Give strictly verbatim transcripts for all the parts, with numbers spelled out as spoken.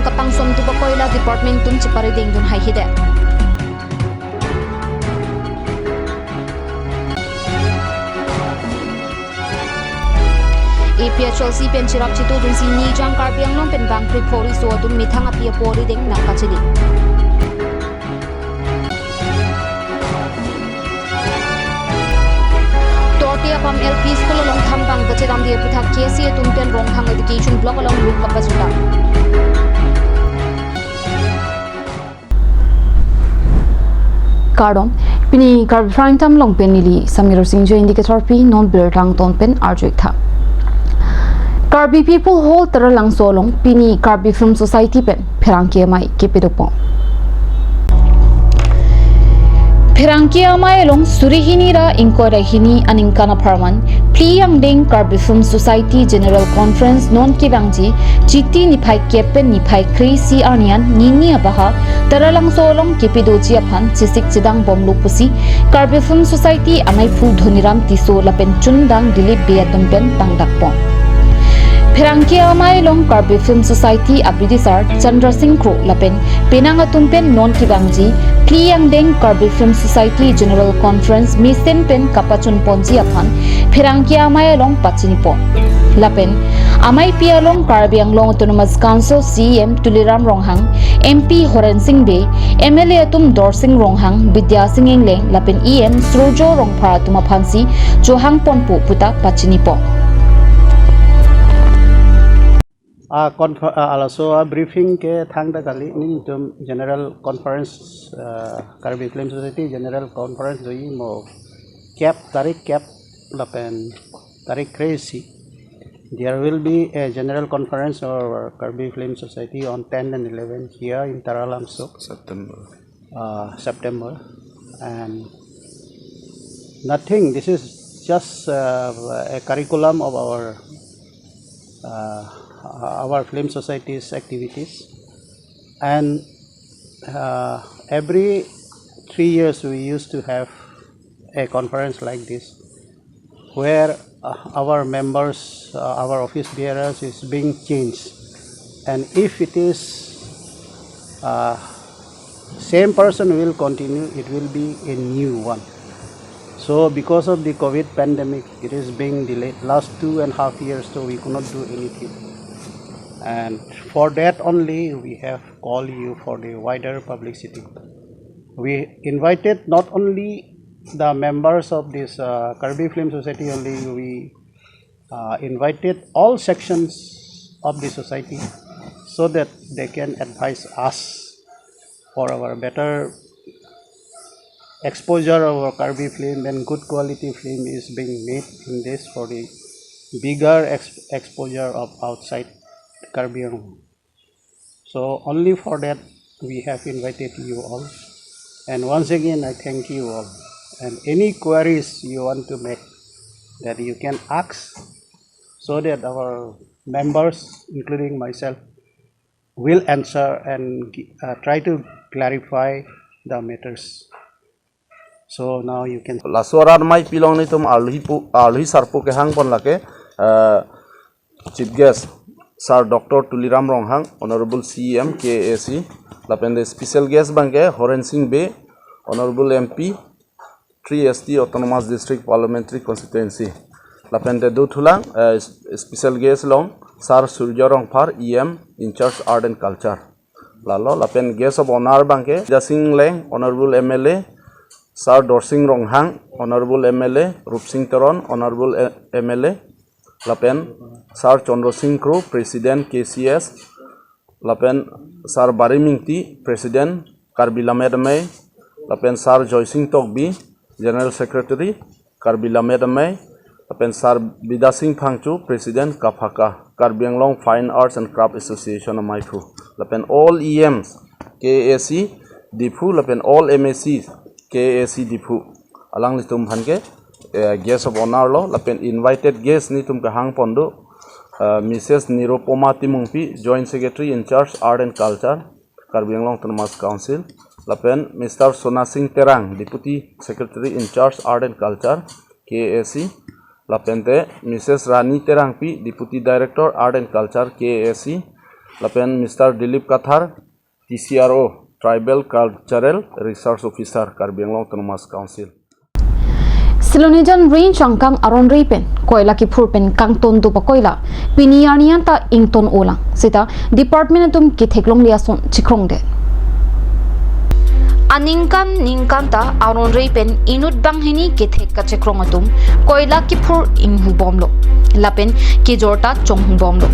kapangsomtup akoila department atum cheparidengdun haihedet. A P H L C pen cherap chetudunsi Nijang Karbi Anglong pen bangpri phori so atum methang api apo arideng nangkachili. Torti Apam L P School along thambang kachedamde aputhak K C atum pen Ronghang Education Block along luk kapajutang. Kardom, pini Karbi Prime Time along pen neli Samir Singh Jain dei kethorpi non birta angton pen arju-ik tha. Karbi People Hall Taralangso along pini Karbi Film Society pen pherangke amei kepadopon. Pherangke amei along suri hini ra ingkoi ra hini aningkan apharman phli angdeng Karbi Film Society General Conference non kevangji Chiti niphai kep pen niphai kre-isi arni an nini abaha Taralangso along kepadoji aphan chesik chedang bomlo pusi Karbi Film Society ameiphu Dhoniram Tisso lapen chundang Dilip Bey atum pen pangdakpon. Pherangke amei along Karbi Film Society abidisar Chandra Singh Kro lapen penang atum pen non kevangji phli angdeng Karbi Film Society General Conference mesen pen kapachunponji aphan pherangke amei along pachinipon. Lapen ameipi along Karbi Anglong Autonomous Council C E M Tuliram Ronghang, M P Horen Sing Bey, M L A atum Dorsing Ronghang, Bidya Sing Engleng lapen E M Surjo Rongphar atum aphansi chohangponpo puta pachinipon. A confer-, a, laso a briefing ke thangta kali, nelitum General Conference, a, Karbi Film Society General Conference doji mo kep, tarik kep lapen tarik kre-isi. There will be a general conference of Karbi Film Society on ten and eleven here in Taralangso. September. Uh, September. And nothing, this is just, uh, a curriculum of our, uh, our film society's activities. And, uh, every three years we used to have a conference like this, where, uh, our members, uh, our office bearers is being changed. And if it is, uh, same person will continue, it will be a new one. So because of the COVID pandemic, it is being delayed. Last two and a half years, so we could not do anything. And for that only, we have called you for the wider publicity. We invited not only the members of this, uh, Karbi Film Society only, we, uh, invited all sections of the society so that they can advise us for our better exposure of our Karbi film and good quality film is being made in this for the bigger ex-, exposure of outside Karbi Anglong. So only for that we have invited you all. And once again, I thank you all. And any queries you want to make, that you can ask, so that our members, including myself, will answer and, uh, try to clarify the matters. So now you can. Laso arat ameipi along nelitum arloipo, arloi sarpo kehangpon lake, uh, Chief Guest, Sir Doctor Tuliram Ronghang, Honorable C E M K A A C, lapen the special guest abangke Horen Sing Bey, Honorable M P, three S T Autonomous District Parliamentary Constituency. Lapen te dothulang, eh, special guest along Sir Surjo Rongphar, E M in charge Art and Culture. Lalo, lapen guest of honor abangke Bidya Sing Engleng, Honorable M L A, Sir Dorsing Ronghang, Honorable M L A, Rupsing Teron, Honorable, eh, M L A, lapen Sir Chandra Singh Kro, President K C S, lapen Sir Barim Ingti, President Karbi Lammet Amei, lapen Sir Joysing Tokbi, General Secretary Karbi Lammet Amei, lapen Sir Bidya Sing Phangcho, President KAPHAKA, Karbi Anglong Fine Arts and Craft Association ameiphu, lapen all E Ms, K A A C Diphu, lapen all M A Cs, K A A C Diphu. Alanglitum aphan ke, eh, guest of honor lo, lapen invited guest nelitum kehangpon do, eh, Missus Nirupoma Timungpi, Joint Secretary in charge Art and Culture, Karbi Anglong Autonomous Council, lapen Mister Sona Sing Terang, Deputy Secretary in charge Art and Culture, K A A C, lapen te Missus Rani Terangpi, Deputy Director Art and Culture, K A A C, lapen Mister Dilip Kathar, T C R O, Tribal Cultural Research Officer, Karbi Anglong Autonomous Council. Silonijan Range angkang aron ri pen koila kiphur pen kangton do pakoila pini arni anta ington olang seta department atum ketheklongle ason chikrongdet. Aningkan ningkan ta aron ri pen inut banghini kethek kachikrong atum koila kiphur inghubomlo lapen kejor ta chonghubomlo.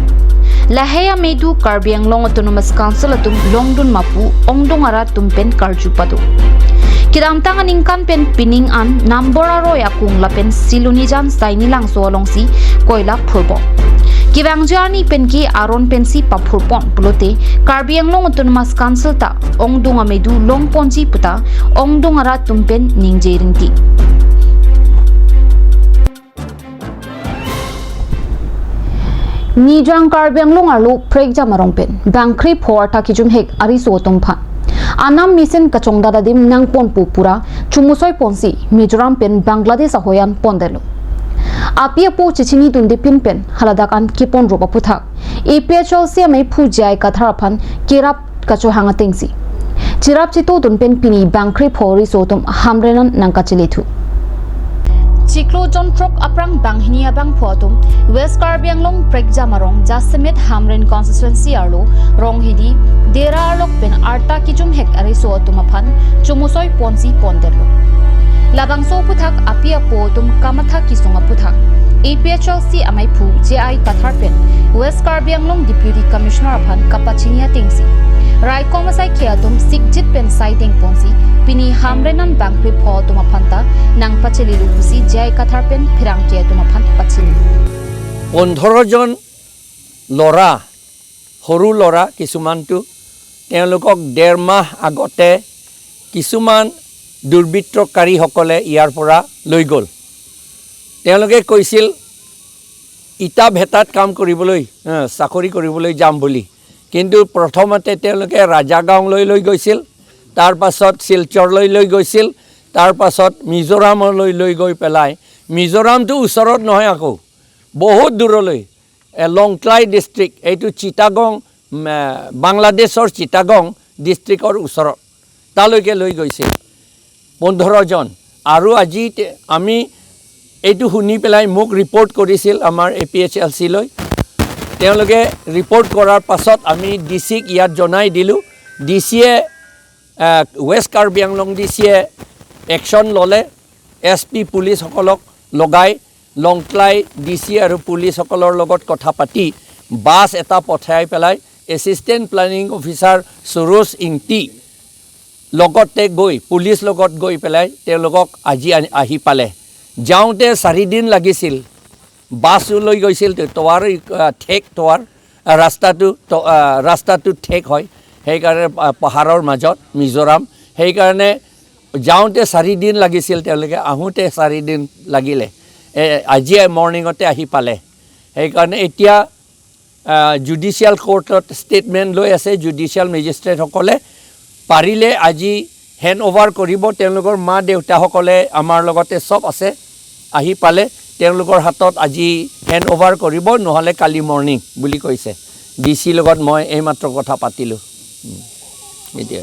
Lahei amedu Karbi Anglong Autonomous Council atum longdun mapu ongdung arat atum pen karju pado. Kedamtang aningkan pen pining an Nambor Aroi akung lapen Silonijan Saini Langso alongsi koila phurbom. Kevangji arni penke aron pensi paphurpon pulote Karbi Anglong Autonomous Council ta ongdung amedu longponji puta ongdung arat atum pen ningje ringti. Nijang Karbi Anglong arlo Prekjam arong pen bangkre pho arta kejumhek ariso atum aphan anam mesen kachongdat adim nangponpo pura chumusoi ponsi Mizoram pen Bangladesh ahoi an pondetlo. Api apo chechini dunde pin pen haladak an kepon rup aputhak A P H L C ameiphu J I Kathar aphan kerap kachohang atengsi cherap chetodun pen pini bangkre pho ariso atum Hamren an nangkachelethu. Chiklo jonthrok aphrang banghini abangphu atum West Karbi Anglong Prekjam arong jasemet Hamren constituency arlo Ronghidi Dera arlok pen arta kejumhek ariso atum aphan chumusoi ponsi pondetlo. Labangso aputhak api apo atum kamatha kesung aputhak A P H L C ameiphu J I Kathar pen West Karbi Anglong Deputy Commissioner aphan kapachini atengsi raikom asaikhi atum sikjit pen saideng ponsi pini Hamren an bangkre pho atum aphan ta nangpachelelo pusi J I Kathar pen pherangke atum aphan pachini. পোন্ধৰ জন ল'ৰা, সৰু ল'ৰা কিছুমানটো, তেওঁলোকক ডেৰ মাহ আগতে কিছুমান দুৰ্বৃত্তকাৰীসকলে ইয়াৰ পৰা লৈ গ'ল। তেওঁলোকে কৈছিল ইটা ভেটাত কাম কৰিবলৈ, আহ, চাকৰি কৰিবলৈ যাম বুলি। কিন্তু প্ৰথমতে তেওঁলোকে ৰাজাগাংলৈ লৈ গৈছিল, তাৰ পাছত শিলচৰলৈ লৈ গৈছিল, তাৰ পাছত মিজোৰামলৈ লৈ গৈ পেলাই, মিজোৰামটো ওচৰত নহয়, আকৌ বহুত দূৰলৈ, এ, লংট্লাই ডিষ্ট্ৰিক্ট, এইটো চিটাগং, উম, এ, বাংলাদেশৰ চিটাগং ডিষ্ট্ৰিক্টৰ ওচৰত, তালৈকে লৈ গৈছিল পোন্ধৰ জন। আৰু আজি তে- আমি এইটো শুনি পেলাই মোক ৰিপৰ্ট কৰিছিল আমাৰ এ পি এইচ এল চিলৈ। তেওঁলোকে ৰিপৰ্ট কৰাৰ পাছত আমি ডি চিক ইয়াত জনাই দিলোঁ। ডি চিয়ে, আহ, ৱেষ্ট কাৰ্বি আংলং ডি চিয়ে একশ্যন ল'লে। এছ পি পুলিচসকলক লগাই লংট্লাই ডি চি আৰু পুলিচসকলৰ লগত কথা পাতি বাছ এটা পঠাই পেলাই এছিষ্টেণ্ট প্লেনিং অফিচাৰ সুৰোজ ইংতি লগতে গৈ, পুলিচ লগত গৈ পেলাই তেওঁলোকক আজি আনি- আহি পালে। যাওঁতে চাৰিদিন লাগিছিল। বাছো লৈ গৈছিল, তে-, তৱাৰ, আহ, ঠেক তৱাৰ, আহ, ৰাস্তাটো ত-, আহ, ৰাস্তাটো ঠেক হয়, সেইকাৰণে, আহ, পাহাৰৰ মাজত মিজোৰাম, সেইকাৰণে যাওঁতে চাৰিদিন লাগিছিল তেওঁলোকে, আহোঁতে চাৰিদিন লাগিলে। এ, আজিয়ে মৰ্ণিঙতে আহি পালে। সেইকাৰণে এতিয়া, আহ, জুডিচিয়েল কোৰ্টত ষ্টেটমেণ্ট লৈ আছে জুডিচিয়েল মেজিষ্ট্ৰেটসকলে। পাৰিলে আজি হেণ্ড অভাৰ কৰিব। তেওঁলোকৰ মা দেউতাসকলে আমাৰ লগতে চব আছে, আহি পালে তেওঁলোকৰ হাতত আজি হেণ্ড অভাৰ কৰিব, নহ'লে কালি মৰ্ণিং বুলি কৈছে। ডি চিৰ লগত মই এইমাত্ৰ কথা পাতিলোঁ। উম, এতিয়া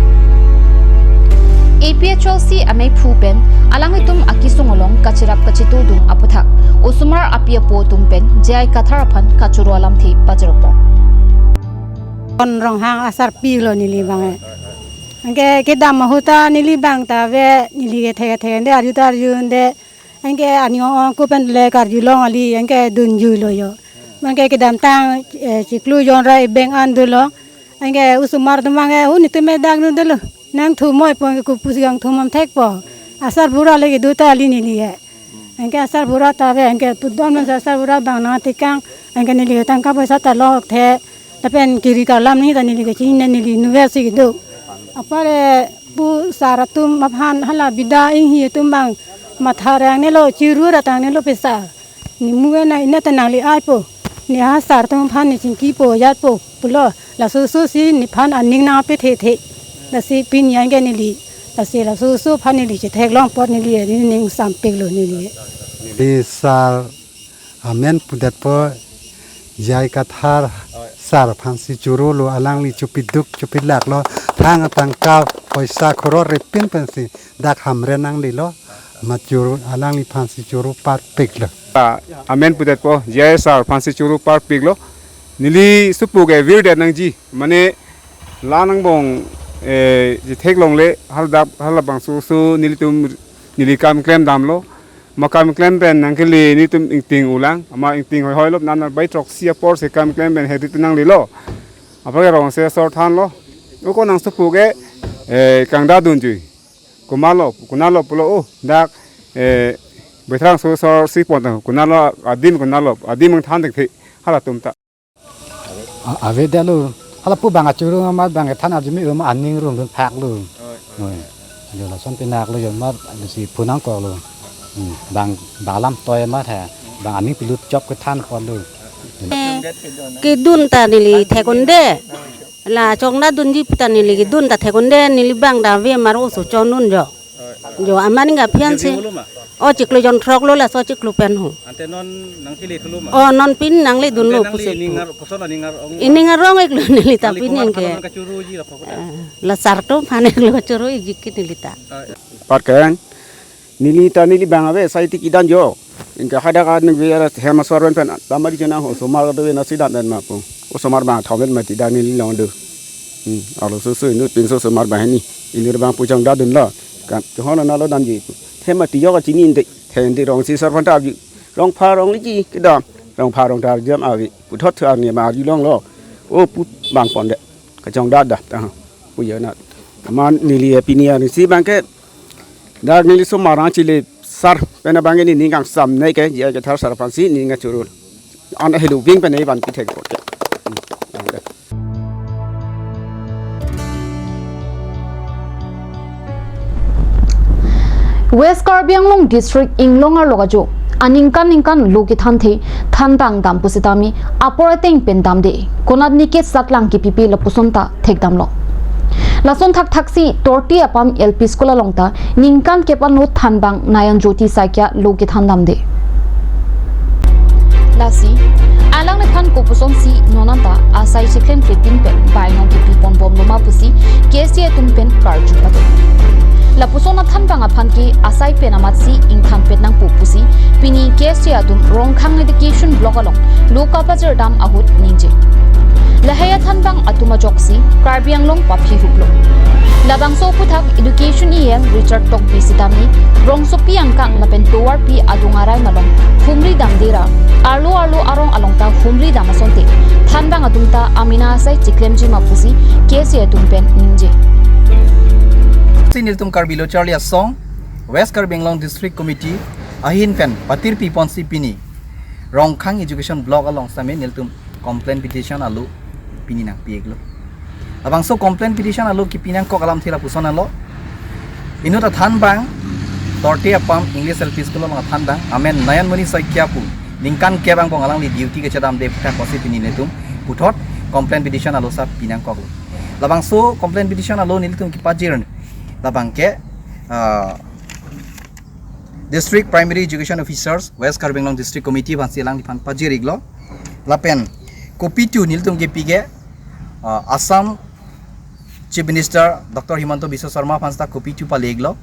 A P H L C amei phu pen alanglitum akisung along kachirap kachitudun aputhak osomar api apo atum pen J I Kathar aphan kachoro alamthe pajirpon. Pon Ronghang asarpi lo neli bang e. Anke kedam ahut ta neli bang ta ave, neli ke thek thek de arju ta arju de. Anke ani ong ong ko pen le karjulong kali, anke dunjui lo yo. Anke kedamtang, eh, chiklo jon ra ebeng an dolo. Anke osomar atum bang e, "O netum me dak nu dolo. Nangthum moi pon ke kopisi kangthum am thekpo. Asarbura le kedo ta kali neli ke." Anke asarbura ta ave, anke pudon man asarbura bang nangtekang, anke neli ke tangka poisa ta lokthe, lapen kiri karlam ni ta neli ke chini neli nuver si kedo. Apare pu sar atum aphan hala bida inghi atum bang matha rang nelo, chiru ra tang nelo pisa. Ni mu na ina ta nangli ai po. Ni ha sar atum aphan ni chingki po jat po pulo. Laso so si nephan aning nangpethe the. Lasi pini anke neli. Lasi laso so aphan neli chetheklong apot neli ning sampik lo neli. Di sar amen pudetpo J I Kathar Sar aphansi chorolo, alangli chopiduk chopilaklo, thang atangka poisa khoror ripin pensi dak Hamren nanglelo, ma choro alangliphansi choro parpiklo. Ah, amen pudetpo, J I sar aphansi choro parpiklo. Neli supu ke virdet nangji, mane la nangbong, eh, jithek longle, hal dak, hal labangso so nelitum neli kam klemdamlo. Ma kam klem pen nangkele nelitum ingting ulang, ama ingting hoihoi lop nan bai throksi apor si kam klem pen hedi tu nanglelo. Apar ke rong se sor thanlo. Uko nang supu ke, eh, kangdadunji. Komatlo, konatlo pulo, oh, dak, eh, Bethrangsosor si pon ta, konatlo, adim konatlo, adim ang than thekthe, halatum ta. A-, avedetlo. Hala pu bang achoro amat bang kethan arjumi um aning rung dun phaklo. Oi. Oi. Lo lason pinaklo jo amat si phu nangkoklo. Hmm, bang balam toi amat ha. Bang aning pilut chop kethan ponlo. Kedun ta neli thekonde. La chongdadunji pu ta neli kedun ta thekonde, neli bang ta ave mar oso chondun jo. Jo aman ga phian si. Chiklo jon throk lo, laso chiklo pen ho. Ante non nangkele thulo ma? Oh, non pini nangledunlo. Ante nangli pusi ining pu. Ar-, koson ining arong? Ining arong iklo neli ta nangli pini komat ke. Phan kachoroji lapu ta? Eh, la sar atum aphan iklo kachoro ikji ke neli ta. Ah, ya. Apar ke neli ta neli bang ave asai tik idan jo. Ingke hadak an nang biar hem asor pen pen. Tamari chenang ho, osomar do na sidan dan mapu. Osomar bang thom pen mati dan neli long do. Hmm, arloso so inut pinso osomar bang hini. Inut bang pu chongdadunlo. Kan, chonghon nalo damji pu. Hem mati jo kachini inde. Then di rong si sar phan ta arju. Rong pha rong liji kedam. Rong pha rong ta arju am avi. Puthot thu arni ma arjulonglo. O pu bang ponde. Kachongdada ta. Pu ya na. Aman neli ya pini ya ni si bang ke. Dak neli osomar nangchele sar pen abang ke neli ning kangsam ne ke, J I Kathar sar aphansi ning kachoro. An helu ving pen ne ban pithek ke. Hmm. West Karbi Anglong District Inglong arlo ajo aningkan ningkan lo kethanthe thanbang dam pusitame apor ateng pen damde, konat nike satlang kepipe lapuson ta thekdamlo. Lason thakthaksi Torti Apam L P School along ta ningkan kep anut thanbang Nayan Jyoti Saikia lo kethan damde. Lasi alangliphan kopuson si non anta asai chiklemklepin pen bainong kepi ponbomlo ma pusi K S A atum pen karju pato. Lapuson athanbang aphan ke asai pen amatsi ingthanpet nangpo pusi pini K S A atum Rongkhang Education Block along lo kapajirdam ahut ningje. Lahai athanbang atum ajoksi Karbi Anglong paphi huplo. Labangso aphuthak Education E M Richard Tokbi sitame rongsopi angkang lapen tovarpi adung arai malom humri damde ra arlo arlo arong along ta humri dam asonte thanbang atum ta amena asai chiklemji ma pusi K S A atum pen ningje. Si nelitum Karbi Lo Charli Asong, West Karbi Anglong District Committee ahin pen patirpi ponsi pini Rongkhang Education Block along sitame nelitum complaint petition alo pini nangpi-iklo. Labangso complaint petition alo kepi nangkok alamthe lapuson alo. Inut athanbang Torti Apam English L P School along athanbang amen Nayan Moni Saikia pu ningkan kep angbong alangli duty kechedamde aphuthak kosi pini nelitum puthot complaint petition alo sar pi nangkoklo. Labangso complaint petition alo nelitum kepajir labang ke, ah, District Primary Education Officers, West Karbi Anglong District Committee aphansi alangliphan pajir-iklo. Lapen copy two nelitum kepi ke, ah, Assam Chief Minister Doctor Himanta Biswa Sarma aphan ta copy two pale-iklo.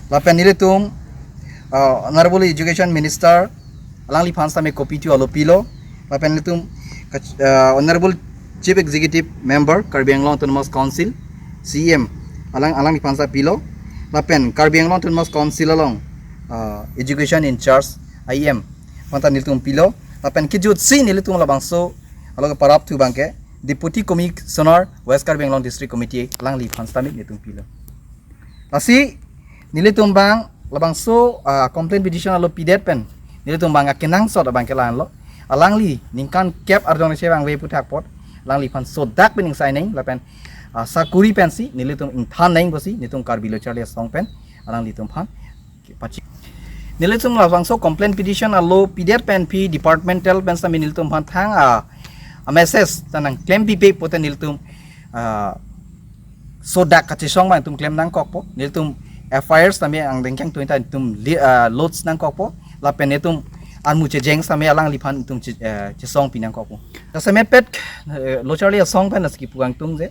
Lapen nelitum, ah, Honorable Education Minister alangliphan sitame copy two alo pilo. Lapen nelitum kach-, ah, Honorable Chief Executive Member Karbi Anglong Autonomous Council, C E M, alang, alangliphan ta pilo. Lapen Karbi Anglong Autonomous Council along, ah, Education in Charge, I E M, aphan ta nelitum pilo. Lapen kejutsi nelitum labangso alo parap thu abang ke Deputy Commissioner West Karbi Anglong District Committee alangliphan sitame nelitum pilo. Lasi nelitum abang labangso, ah, complaint petition alo pidet pen nelitum abang akenangsot abang ke la-anlo. Alangli ningkan kep ardon ise abang ave aphuthak apot alangliphan sodak pen ingsai nang lapen, ah, sakuri pensi nelitum ingthan nang pusi nelitum Karbi Lo Charli Asong pen alanglitum aphan kepachi. Nelitum labangso complaint petition alo pidet pen phi departmental pen sitame nelitum aphan thang a, a message ta nangklempipe pute nelitum, ah, sodak kachesong abang nelitum klem nangkokpo. Nelitum F I Rs sitame angdeng kangtui ta nelitum li-, ah, lodge nangkokpo. Lapen nelitum armu chejeng same alangliphan itum che, eh, chesong pinangkok pu. Jasemet pet, eh, lo charli asong pen lasi kipu kangtung je.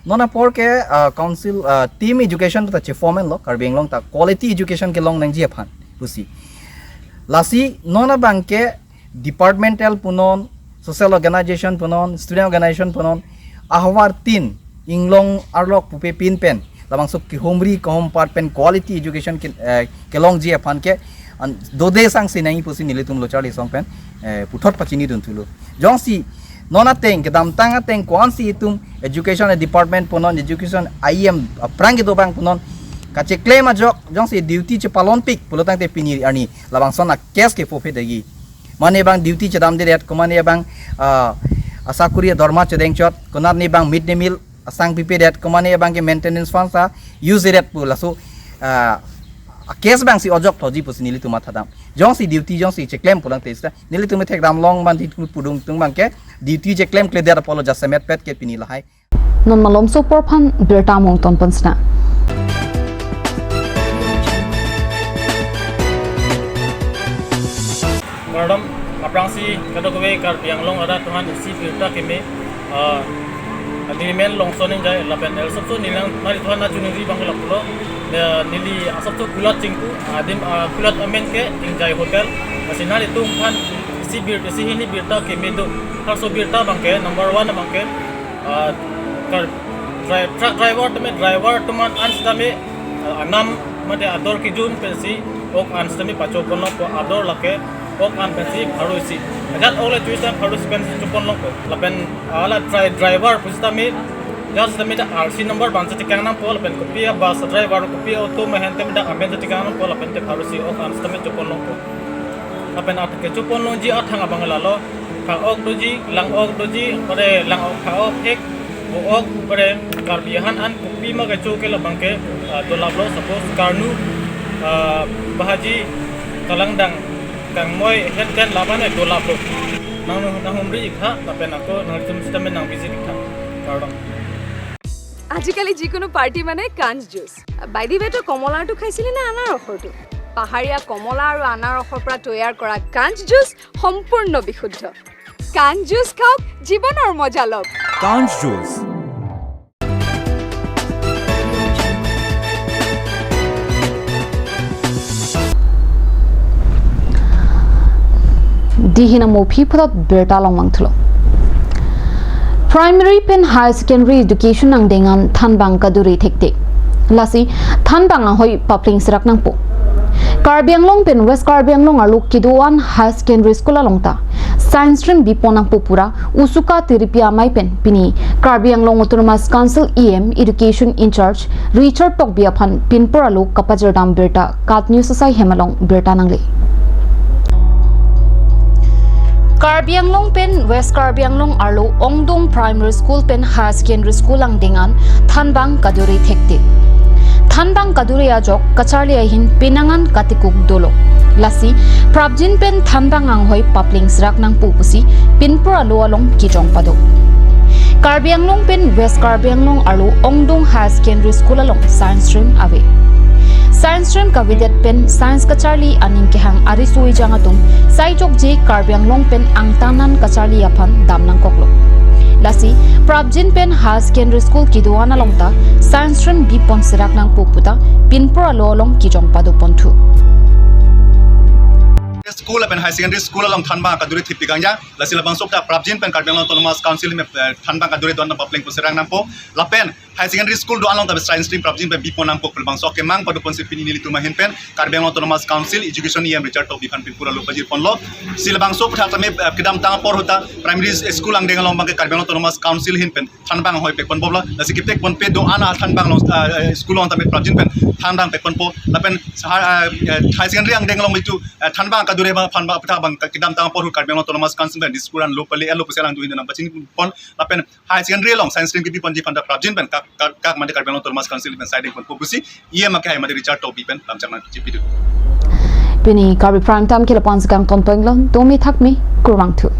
Non apor ke, ah, council, ah, team education ta cheform lo, Karbi Anglong ta quality education kelong nangji aphan pusi. Lasi non abang ke departmental punon, social organization punon, student organization punon, ahavar tin inglong arlok pupe pin pen labangso kehumri kehumpat pen quality education ke, eh, kelongji aphan ke an dode sangsi nangji pusi nelitum lo charli asong pen, eh, puthot pachini dun thulo. Jongsi non ateng kedamtang ateng ko-ansi itum education department punon, education I M aphrang kedo abang punon kacheklem ajok jongsi duty chepalonpik pulotangte pini arni labangson a case kepo phe dagi. Mane abang duty chedamdedet, komane abang, ah, asakuri adorma chedengchot, konatne abang mid day meal asang pipedet, komane abang ke maintenance fund sa use dedet pu laso, ah, a case abangsi ojok thoji pusi nelitum mathadam. Jongsi duty jongsi cheklem pulangte seta nelitum thekdam long abang di pudung tung abang ke duty cheklemkledet apotlo jasemet pet ke pini lahai. Non malomso apor aphan birta mong ton pon sina. Kardom, aphrangsi kadokave Karbi Anglong arat aphan isi birta keme, ah, neli men Longson Engjai lapen el sopso neli nang neli aphan ajuniri abang lapulo, eh, neli asopso kulat chingku, adim, ah, kulat amen ke Engjai Hotel, lasi nelitum aphan isi bir, isi hini birta keme do, harso birta abang ke, number one abang ke, ah, kar, dri-, truck driver tame driver atum an sitame, ah, anam mate ador kejun pensi ok an sitame pachoponlongpo, ador lake ok an pensi pharo isi. Ajat ok le chuis time pharo isi pensi choponlongpo. Lapen, ah, la dri-, driver pusitame, ajat sitame ta R C number abang si tekang nangpo, lapen kopi a bus driver, kopi auto mehen tame dak amen si tekang nangpo, lapen te pharo isi ok an sitame choponlongpo. Lapen athak kechoponlongji athang abang lalo, pha ok doji, lang ok doji, ore lang ok, pha ok, hek, bo ok, ore Karbi ahan an kopima kecho ke labang ke, ah, dolaplo, suppose karnu, ah, bahaji, kalangdang, kangmoi, het ten laban e dolaplo. Nang, nanghumri ik tha, lapen ako nangtum sitame nangvisit ik tha. Kardom. আজিকালি যিকোনো পাৰ্টি মানে কাঞ্চ juice. By the ৱে, তই কমলাৰটো খাইছিলি নে আনাৰসৰটো? পাহাৰীয়া কমলা আৰু আনাৰসৰ পৰা তৈয়াৰ কৰা কাঞ্চ জুচ সম্পূৰ্ণ বিশুদ্ধ। কাঞ্চ জুচ খাওক, জীৱনৰ মজা লওক। কাঞ্চ juice. Dihina mopi phrot birta longmang thulo. Primary pen Higher Secondary Education angdeng an thanbang kadure thekte. Lasi thanbang ahoi papling serak nangpo. Karbi Anglong pen West Karbi Anglong arlo kedo-an Higher Secondary School along ta Science stream bipon nangpo pu ra Usuka Tiripi amei pen pini Karbi Anglong Autonomous Council E M Education in charge Richard Tokbi aphan pinpur alo kapajirdam birta KAT News asai hem along birta nangle. Karbi Anglong pen West Karbi Anglong arlo ongdung Primary School pen Higher Secondary School angdeng an thanbang kadure thekte. Thanbang kadure ajok kacharli ahin penang an katikuk dolo. Lasi prapjin pen thanbang anghoi papling serak nangpo pusi pinpur alo along kijong pado. Karbi Anglong pen West Karbi Anglong arlo ongdung Higher Secondary School along Science stream ave. Science stream kavedet pen science kacharli aning kehang ari sui jang atum sai jokje Karbi Anglong pen angtan an kacharli aphan dam nangkoklo. Lasi prapjin pen Higher Secondary School kedo-an along ta Science stream bipon serak nangpo puta pinpur alo along kijong pado ponthu. School lapen Higher Secondary School along thanbang kadure thepik kangja. Lasi labangso ta prapjin pen Karbi Anglong Autonomous Council me, eh, thanbang kadure don na papling pu serak nangpo. Lapen Higher Secondary School do-an along ta Science stream prapjin pen bipon nangpo pu labangso kemang pado ponsi pini nelitum ahin pen Karbi Anglong Autonomous Council Education E M Richard Tokbi aphan pinpur alo pajir ponlo. Si labangso aputhak tame, eh, kedamtang apor ahut ta Primary School angdeng along abang ke Karbi Anglong Autonomous Council ahin pen thanbang ahoi pekpon bobla. Lasi kepekpon pe do-an a thanbang along, eh, eh, school along tame prapjin pen thanbang pekponpo. Lapen sa, eh, eh, Higher Secondary angdeng along itu, eh, thanbang kadure abang thanbang aputhak abang kedamtang apor ahut Karbi Anglong Autonomous Council pen district an lo pale alo pusi alangtum ahin nangpachini pon. Lapen Higher Secondary along Science stream kebiponji aphan ta prapjin pen kak, kak, kak mate Karbi Anglong Autonomous Council pen siding ponpo pusi E M akehai mate Richard Tokbi pen lamchak nangchipidun. Pini Karbi Prime Time ke lapu-an si kangton penglo, domi thakmi, kurvangthu.